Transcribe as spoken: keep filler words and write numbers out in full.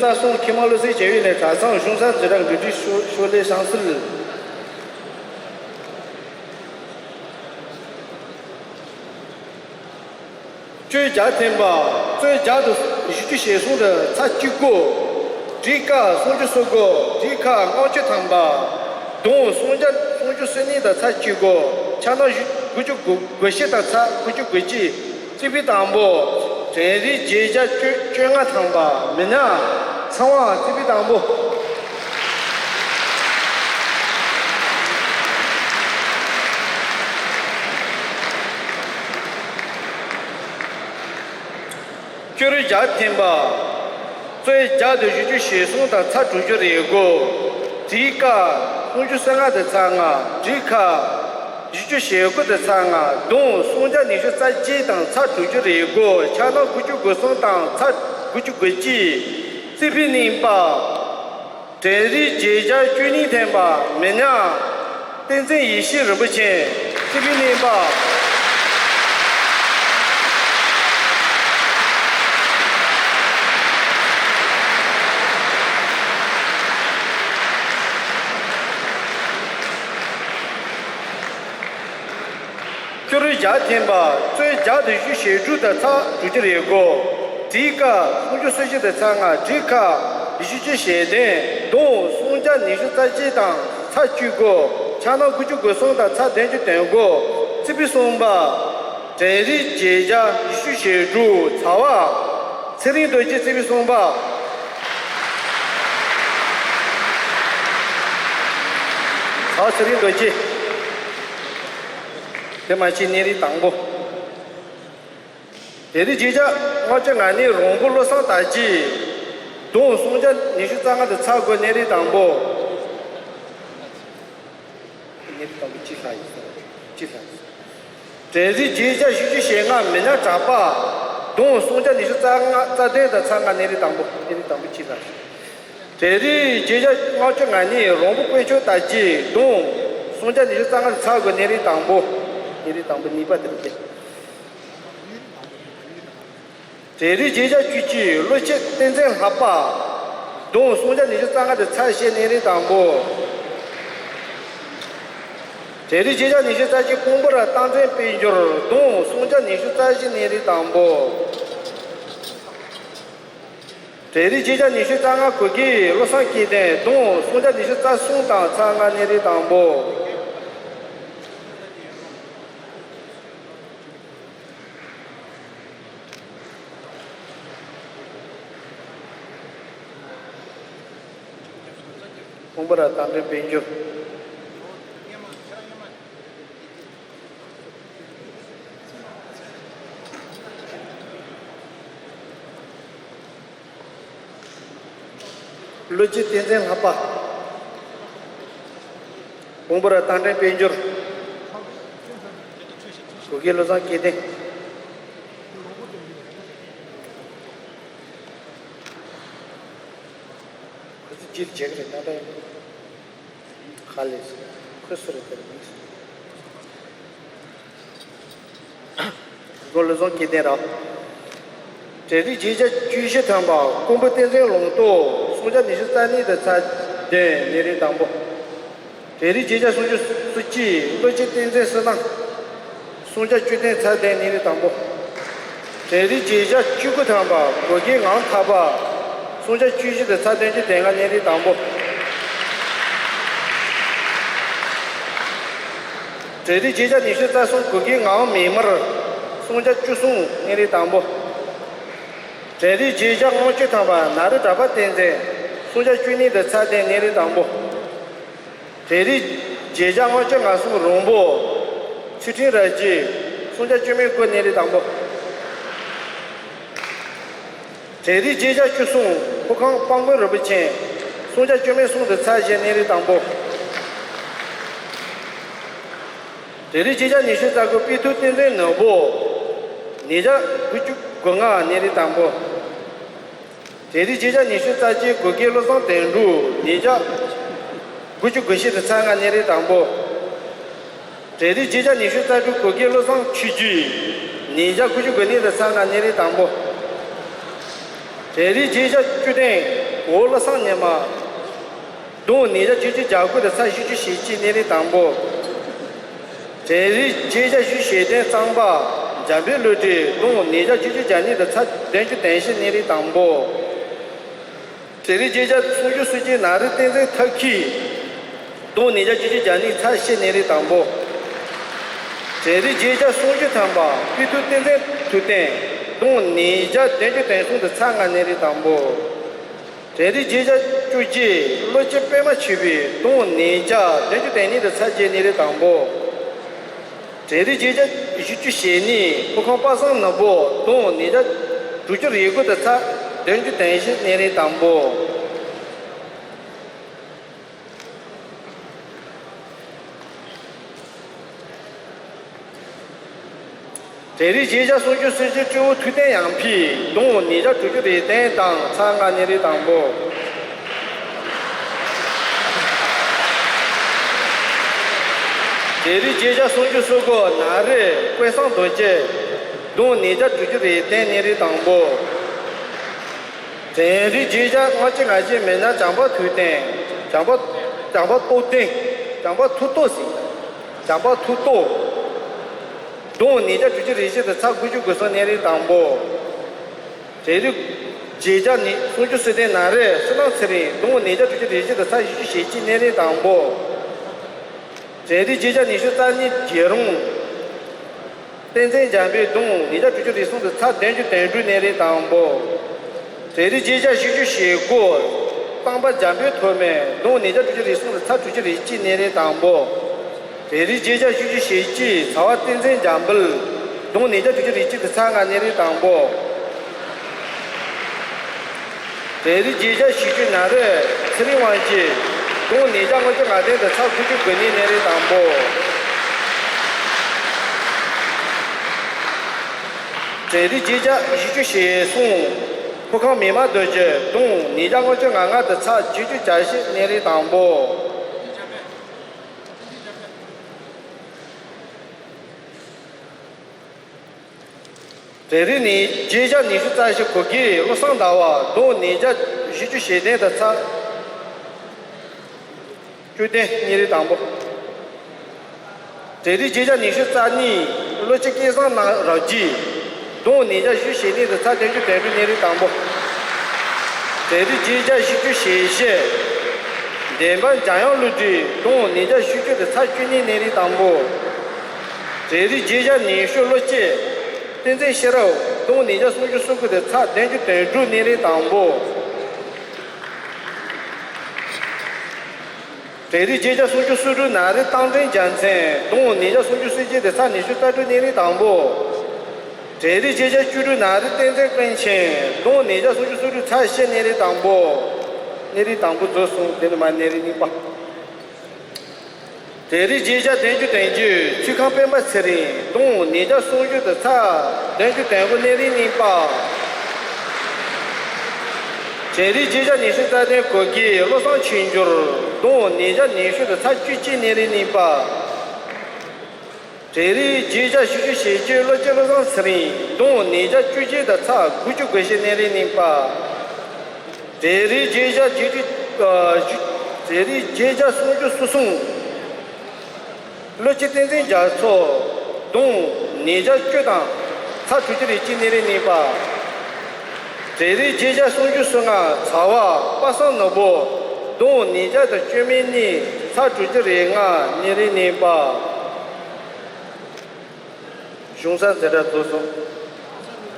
ས་སོང་ཁེ་མ་བློ་གསལ་བྱ་བའི་ལས་གྲྭ་ཚང་གཞུང་ས་འཛིན་གྲྭ་འགོ་ཁྲིད་ཤོ་ཤོ་ལེ་ཤང་སིལ། བཅོ་བརྒྱད་ཐེམ་པ། བཅོ་བརྒྱད་དུ་བཞི་བཅུ་ཞེ་གསུམ་དུ་ཚ་གཅིག་དགུ། བྲིས་ཀ་སུམ་ཅུ་སོ་དགུ། བྲིས་ཁ་ལྔ་བཅུ་ཐམ་པ། གདོང་སུམ་བརྒྱ་སུམ་ཅུ་སོ་གཉིས་དང་ཚ་གཅིག་དགུ། ཕྱག་ན་དགུ་བཅུ་དགུ་བཞི་དང་ཚ་དགུ་བཅུ་གོ་གཅིག་རྩིས་འཕེན་དང་པོ། དྲན་རིག་བརྗེད་བྱ་བཅོ་བཅོ་ལྔ་ཐམ་པ། མི་ཉག་ཚེ་དབང་རྩིས་འཕེན་དང་པོ། བཅོ་བརྒྱད་ཐེམ་པ། བཅོ་བརྒྱད་དུ་བཞི་བཅུ་ཞེ་གསུམ་དང་ཚ་དྲུག་ཅུ་རེ་དགུ། བྲིས་ཀ་སུམ་ཅུ་སོ་ལྔ་དང་ཚ་ལྔ། བྲིས་ཁ་བཞི་བཅུ་ཞེ་དགུ་དང་ཚ་ལྔ། གདོང་སུམ་བརྒྱ་ཉི་ཤུ་རྩ་གཅིག་དང་ཚ་དྲུག་ཅུ་རེ་དགུ། ཕྱག་ན་དགུ་བཅུ་གོ་གསུམ་དང་ཚ་དགུ་བཅུ་གོ་གཅིག་རྩིས་འཕེན་གཉིས་པ། དྲན་རིག་བརྗེད་བྱ་བཅུ་གཉིས་ཐེམ་པ། མི་ཉག་བསྟན་འཛིན་ཡེ་ཤེས་རིན་པོ་ཆེ། རྩིས་འཕེན་གཉིས་པ། བཅོ་བརྒྱད་ཐེམ་པ། བཅོ་བརྒྱད་དུ་བཞི་བཅུ་ཞེ་དྲུག་དང་ཚ་དྲུག་ཅུ་རེ་དགུ། བྲིས་ཀ་སུམ་ཅུ་སོ་བཞི་དང་ཚ་ལྔ། བྲིས་ཁ་བཞི་བཅུ་ཞེ་བདུན། གདོང་སུམ་བརྒྱ་ཉི་ཤུ་རྩ་གཅིག་དང་ཚ་བཅུ་དགུ། ཕྱག་ན་དགུ་བཅུ་གོ་གསུམ་དང་ཚ་བདུན་ཅུ་དོན་དགུ། རྩིས་འཕེན་གསུམ་པ། དྲན་རིག་བརྗེད་བྱ་བཞི་བཅུ་ཞེ་དྲུག་ཚ་བ། ཚེ་རིང་རྡོ་རྗེ། རྩིས་འཕེན་གསུམ་པ། ཚ་བ་ཚེ་རིང་རྡོ་རྗེ། དེ་མ་ཕྱིན་གནས་རིམ་དང་པོ། དྲན་རིག་བརྗེད་བྱ་ལྔ་བཅུ་ང་གཉིས་རོང་པོ་བློ་བཟང་དར་རྒྱས། གདོང་སུམ་བརྒྱ་ཉི་ཤུ་རྩ་ལྔ་དང་ཚ་དགུ། གནས་རིམ་དང་པོ། གནས་རིམ་དང་པོ་གཅིག་ལྷག་ཡིན་ས་རེད། གཅིག་ལྷག་ཡིན་ས། དྲན་རིག་བརྗེད་བྱ་བཞི་བཅུ་ཞེ་ལྔ། མི་ཉག་གྲགས་པ། གདོང་སུམ་བརྒྱ་ཉི་ཤུ་རྩ་ལྔ། རྩ་བདུན་དང་ཚ་ལྔ། གནས་རིམ་དང་པོ། གནས་རིམ་དང་པོ་གཅིག་ལྷག་ཡིན་ས། དྲན་རིག་བརྗེད་བྱ་ལྔ་བཅུ་ང་གཉིས་རོང་པོ་དཀོན་མཆོག་དར་རྒྱས། གདོང་སུམ་བརྒྱ་ཉི་ཤུ་རྩ་ལྔ་དང་ཚ་དགུ། གནས་རིམ་དང་པོ། གནས་རིམ་དང་པོ་གཉིས་པ་དེ་རེད་དེ། དྲན་རིག་བརྗེད་བྱ་བཅུ་གཅིག་བློ་སྐྱེད་བསྟན་འཛིན་ལྷག་པ། གདོང་སུམ་བརྒྱ་ཉི་ཤུ་རྩ་ལྔ་དང་ཚ་བཞི། གནས་རིམ་དང་པོ། དྲན་རིག་བརྗེད་བྱ་ཉི་ཤུ་རྩ་གཅིག་ཀོང་པོ་ར་རྟག་འཛིན་དཔལ་འབྱོར། གདོང་སུམ་བརྒྱ་ཉི་ཤུ་རྩ་བཞི། གནས་རིམ་དང་པོ། དྲན་རིག་བརྗེད་བྱ་ཉི་ཤུ་རྩ་ལྔ་གུ་གེ་བློ་བཟང་སྐལ་ལྡན། གདོང་སུམ་བརྒྱ་ཉི་ཤུ་རྩ་གསུམ་དང་ཚ་ལྔ། གནས་རིམ་དང་པོ། ཀོང་པོ་ར་རྟག་འཛིན་དཔལ་འབྱོར། བློ་སྐྱེད་བསྟན་འཛིན་ལྷག་པ། ཀོང་པོ་ར་རྟག་འཛིན་དཔལ་འབྱོར། གུ་གེ་བློ་བཟང་སྐལ་ལྡན། ཁོ་ཚོ་སྤྱིར་བྱེད་ཀྱི་རེད། ད་ལྟ་ཡིན། ཧ་ལས་སོང་། ཁོས་སུ་རེད་དེར་མིན་སོང་། མགོ་ལོ་ཟོང་སྐྱེ་ལྡན་ར། དྲན་རིག་བརྗེད་བྱ་བཅུ་བཞི་ཐམ་པ། ཀོང་པོ་བསྟན་འཛིན་ལུང་རྟོགས། སུམ་བརྒྱ་ཉི་ཤུ་རྩ་གཉིས་དང་ཚ་བདུན། གནས་རིམ་དང་པོ། དྲན་རིག་བརྗེད་བྱ་སུམ་ཅུ་སོ་གཅིག་བློ་སྐྱེད་བསྟན་འཛིན་བསོད་ནམས། སུམ་བརྒྱ་བཅུ་བདུན་ཚ་བདུན། གནས་རིམ་དང་པོ། དྲན་རིག་བརྗེད་བྱ་བཅུ་དགུ་ཐམ་པ། གུ་གེ་ངག་དམར་པ། སུམ་བརྒྱ་བཅུ་བཞི་དང་ཚ་བདུན་ཅུ་དོན་ལྔ། གནས་རིམ་དང་པོ། དྲན་རིག་བརྗེད་བྱ་ཉི་ཤུ་རྩ་གསུམ། གུ་གེ་ངག་དབང་མིག་དམར། སུམ་བརྒྱ་བཅུ་གསུམ། གནས་རིམ་དང་པོ། དྲན་རིག་བརྗེད་བྱ་ལྔ་བཅུ་ཐམ་པ། ན་རོ་གྲགས་པ་བསྟན་འཛིན། སུམ་བརྒྱ་བཅུ་གཉིས་དང་ཚ་བདུན། གནས་རིམ་དང་པོ། དྲན་རིག་བརྗེད་བྱ་ལྔ་བཅུ་ང་གསུམ། རོང་པོ་ཚུལ་ཁྲིམས་ར་རྒྱས། སུམ་བརྒྱ་བཅུ་མེད་དགུ། གནས་རིམ་དང་པོ། དྲན་རིག་བརྗེད་བྱ་བཅུ་གསུམ། ཕོ་ཁང་དཔལ་མགོན་རིན་པོ་ཆེ། སུམ་བརྒྱ་བཅུ་མེད་གསུམ་དང་ཚ་བཞི། གནས་རིམ་དང་པོ། དྲན་རིག་བརྗེད་བྱ་ཉི་ཤུ་རྩ་དགུ། དཔེ་ཐུབ་བསྟན་འཛིན་ནོར་བུ། ཉིས་བརྒྱ་དགུ་བཅུ་གོ་ལྔ། གནས་རིམ་དང་པོ། དྲན་རིག་བརྗེད་བྱ་ཉི་ཤུ་རྩ་གཅིག་གུ་གེ་བློ་བཟང་དོན་གྲུབ། ཉིས་བརྒྱ་དགུ་བཅུ་གོ་བཞི་དང་ཚ་ལྔ། གནས་རིམ་དང་པོ། དྲན་རིག་བརྗེད་བྱ་ཉི་ཤུ་རྩ་དྲུག་གུ་གེ་བློ་བཟང་ཆོས་རྒྱུད། ཉིས་བརྒྱ་དགུ་བཅུ་གོ་གཉིས་དང་ཚ་ལྔ། གནས་རིམ་དང་པོ། དྲན་རིག་བརྗེད་བྱ་བཅུ་བདུན། ཝུའུ་བློ་བཟང་ཉི་མ། བསྡོམས་ཉིས་བརྒྱ་བཅུ་གཅིག་བརྒྱ་དགུ་དང་ཚེག་བཞི་བཅུ་ཞེ་གཅིག་གནས་རིམ་དང་པོ། འབྲིང་རིམ་བརྗོད་བྱ་ཞུ་བྱེད་དོན་གཙང་པ། འཇམ་དཔལ་བློ་གྲོས། བསྡོམས་ཉིས་བརྒྱ་བཅུ་གཅིག་བརྒྱ་གཉིས་དང་ཚེག་བདུན་ཅུ་དོན་བཞི་གནས་རིམ་དང་པོ། འབྲིང་རིམ་བརྗོད་བྱ་གསུང་ཆོས་སྲོལ་འབྱེད་ནང་རིམ་བསྟན་འཛིན་ཐབས་མཁས། བསྡོམས་ཉིས་བརྒྱ་བཅུ་གཅིག་བརྒྱ་གཉིས་ཚེག་བཞི་གནས་རིམ་དང་པོ། འབྲིང་རིམ་བརྗོད་བྱ་གསུང་ཆོས་ཐོན་པ་དཔེ་ཐུབ་བསྟན་འཛིན་ཐུབ་བསྟན། བསྡོམས་ཉིས་བརྒྱ་བདུན་ཅུ་དོན་གསུམ་དང་ཚེག་ལྔ་གནས་རིམ་དང་པོ། འབྲིང་རིམ་བརྗོད་བྱ་བཅུ་གཅིག་བློ་སྐྱེད་པད་མ་ཆོས་འཕེལ། བསྡོམས་ཉིས་བརྒྱ་བདུན་ཅུ་དོན་གཉིས་དང་ཚེག་བརྒྱད་གནས་རིམ་དང་པོ། འབྲིང་རིམ་བརྗོད་བྱ་བཞི་བཅུ་ཞེ་གཉིས་ཕོ་ཁམས་པ་སངས་ནོར་བུ། བསྡོམས་ཉིས་བརྒྱ་དྲུག་ཅུ་རེ་དགུ་དང་ཚེག་བདུན་ཅུ་དོན་བཞི་གནས་རིམ་དང་པོ། འབྲིང་རིམ་བརྗོད་བྱ་གསུང་ཆོས་སྲོལ་འབྱེད་སྤྲེའུ་ཐུབ་བསྟན་ཡང་འཕེལ། བསྡོམས་ཉིས་བརྒྱ་དྲུག་ཅུ་རེ་བདུན་དང་ཚེག་ལྔ་གནས་རིམ་དང་པོ། འབྲིང་རིམ་བརྗོད་བྱ་གསུང་ཆོས་སྲོལ་འབྱེད་ནང་རིམ་ཀུན་བཟང་རྡོ་རྗེ། བསྡོམས་ཉིས་བརྒྱ་དྲུག་ཅུ་རེ་བདུན་གནས་རིམ་དང་པོ། འབྲིང་རིམ་བརྗོད་བྱ་སྔ་ཕྱི་ང་ཕྱི་མི་སྣ་བྱམས་པ་ཐུབ་བསྟན། བྱམས་པ་བྱམས་པ་སྟོབས་ལྡན། བྱམས་པ་ཐུབ་སྟོབས་ཟེར། བྱམས་པ་ཐུབ་སྟོབས། བསྡོམས་ཉིས་བརྒྱ་དྲུག་ཅུ་རེ་བཞི་དང་ཚེག་དགུ་བཅུ་གོ་གསུམ་གནས་རིམ་དང་པོ། འབྲིང་རིམ་བརྗོད་བྱ་ནི་གསུང་ཆོས་སྲོལ་འབྱེད་ནང་རིམ་བསོད་ནམས་ཚེ་རིང་། བསྡོམས་ཉིས་བརྒྱ་དྲུག་ཅུ་རེ་བཞི་དང་ཚེག་བཞི་བཅུ་ཞེ་གཅིག་གནས་རིམ་དང་པོ། འབྲིང་རིམ་བརྗོད་བྱ་ཉི་ཤུ་རྩ་གཉིས་རྒྱལ་རོང་། བསྟན་འཛིན་འཇམ་དཔལ། བསྡོམས་ཉིས་བརྒྱ་དྲུག་ཅུ་རེ་གསུམ་དང་ཚེག་བདུན་ཅུ་དོན་དྲུག་གནས་རིམ་དང་པོ། འབྲིང་རིམ་བརྗོད་བྱ་བཞི་བཅུ་ཞེ་དགུ་གཙང་པ་འཇམ་དཔལ་ཐོགས་མེད། བསྡོམས་ཉིས་བརྒྱ་དྲུག་ཅུ་རེ་གསུམ་དང་ཚེག་དྲུག་ཅུ་རེ་གཅིག་གནས་རིམ་དང་པོ། འབྲིང་རིམ་བརྗོད་བྱ་བཞི་བཅུ་ཞེ་གཅིག་ཚ་བ་བསྟན་འཛིན་འཇམ་དཔལ། བསྡོམས་ཉིས་བརྒྱ་དྲུག་ཅུ་རེ་གཅིག་དང་ཚེག་ལྔ་གནས་རིམ་དང་པོ། འབྲིང་རིམ་བརྗོད་བྱ་བཞི་བཅུ་ནང་རིམ་ཚེ་རིང་དབང་རྒྱལ། བསྡོམས་ཉིས་བརྒྱ་ལྔ་བཅུ་ང་བདུན་དང་ཚེག་དགུ་བཅུ་གོ་གཉིས་གནས་རིམ་དང་པོ། འབྲིང་རིམ་བརྗོད་བྱ་བཞི་བཅུ་ཞེ་གསུམ་ཕོ་ཁམས་མི་མ་རྡོ་རྗེ། བསྡོམས་ཉིས་བརྒྱ་ལྔ་བཅུ་ང་ལྔ་དང་ཚེག་བརྒྱད་ཅུ་གྱ་བཞི་གནས་རིམ་དང་པོ། འབྲིང་རིམ་ནི་བརྗོད་བྱ་ཉི་ཤུ་རྩ་བཞི་གུ་གེ་བློ་བཟང་ཟླ་བ། བསྡོམས་ཉིས་བརྒྱ་བཞི་བཅུ་ཞེ་བདུན་དང་ཚེག་བཅུ་བདུན་གནས་རིམ་དང་པོ། འབྲིང་རིམ་བརྗོད་བྱ་ཉི་ཤུ་རྩ་གཉིས་བློ་སྐྱེད་སྐལ་བཟང་ནག་རབ་རྒྱས། བསྡོམས་ཉིས་བརྒྱ་བཞི་བཅུ་ཞེ་གཉིས་དང་ཚེག་བདུན་ཅུ་དོན་དྲུག་གནས་རིམ་དང་པོ། འབྲིང་རིམ་བརྗོད་བྱ་བཞི་བཅུ་ཞེ་བཞི་བདེན་པ་འཇམ་དབྱངས་བློ་གྲོས། བསྡོམས་ཉིས་བརྒྱ་བཞི་བཅུ་དང་ཚེག་བཅུ་གཉིས་གནས་རིམ་དང་པོ། འབྲིང་རིམ་བརྗོད་བྱ་ཉི་ཤུ་བློ་སྐྱེད་བསྟན་འཛིན་ཤེས་རབ། བསྡོམས་ཉིས་བརྒྱ་སུམ་ཅུ་སོ་དགུ་དང་ཚེག་བདུན་ཅུ་དོན་དྲུག་གནས་རིམ་དང་པོ། འབྲིང་རིམ་བརྗོད་བྱ་སུམ་ཅུ་སོ་དྲུག་ནང་རིམ་རྟ་མགྲིན་རྒྱལ་མཚན། བསྡོམས་ཉིས་བརྒྱ་སུམ་ཅུ་སོ་གཅིག་དང་ཚེག་ཉི་ཤུ་རྩ་དྲུག་གནས་རིམ་དང་པོ། འབྲིང་རིམ་བརྗོད་བྱ་བཅུ་དྲུག་ནང་རིམ་བསྟན་འཛིན་ཀུན་མཁྱེན། བསྡོམས་ཉིས་བརྒྱ་སུམ་ཅུ་སོ་དྲུག་ཚེག་བཞི་གནས་རིམ་དང་པོ། གནས་རིམ་དང་པོ་རྫོགས་སོང་། དེ་ནས་མར་གནས་རིམ་གཉིས་པ། འབྲིང་རིམ་བརྗོད་བྱ་བདུན་ཅུ་དོན་བརྒྱད་ཚེག་ཁམས་སྤེན་པ་ཚེ་རིང་། བསྡོམས་ཉིས་བརྒྱ་སུམ་ཅུ་དང་ཚེག་བདུན་ཅུ་དོན་དགུ་གནས་རིམ་གཉིས་པ། འབྲིང་རིམ་བརྗོད་བྱ་ཉི་ཤུ་རྩ་བདུན་གུ་གེ་བློ་བཟང་ཆོས་འབྱོར། བསྡོམས་ཉིས་བརྒྱ་ཉི་ཤུ་དང་ཚེག་བཅུ་གཅིག་གནས་རིམ་གཉིས་པ། འབྲིང་རིམ་བརྗོད་བྱ་བཞི་བཅུ་ཞེ་གཅིག་བློ་སྐྱེད་བློ་བཟང་ཚེ་རིང་། བསྡོམས་ཉིས་བརྒྱ་བཅུ་གཅིག་དང་ཚེག་དགུ་བཅུ་གོ་བཞི་གནས་རིམ་གཉིས་པ། འབྲིང་རིམ་བརྗོད་བྱ་བརྗོད་བྱ་ཨ་བཞི་འབྲིང་རིམ་བརྗོད་བྱ་སུམ་ཅུ་སོ་གསུམ་བློ་སྐྱེད་བསྟན་འཛིན་རྒྱ་མཚོ། བསྡོམས་ཉིས་བརྒྱ་བཅུ་དང་ཚེག་དྲུག་ཅུ་རེ་གཅིག་གནས་རིམ་གཉིས་པ། འབྲིང་རིམ་བརྗོད་བྱ་སུམ་ཅུ་སོ་ལྔ་ཚ་བ་པ་སངས་ནོར་བུ། བསྡོམས་ཉིས་བརྒྱ་དང་བཅུ་མེད་གཉིས་ཚེག་དྲུག་ཅུ་རེ་ལྔ་གནས་རིམ་གཉིས་པ། གཞུང་ས་འཛིན་གྲྭ་རྫོགས་སོང་།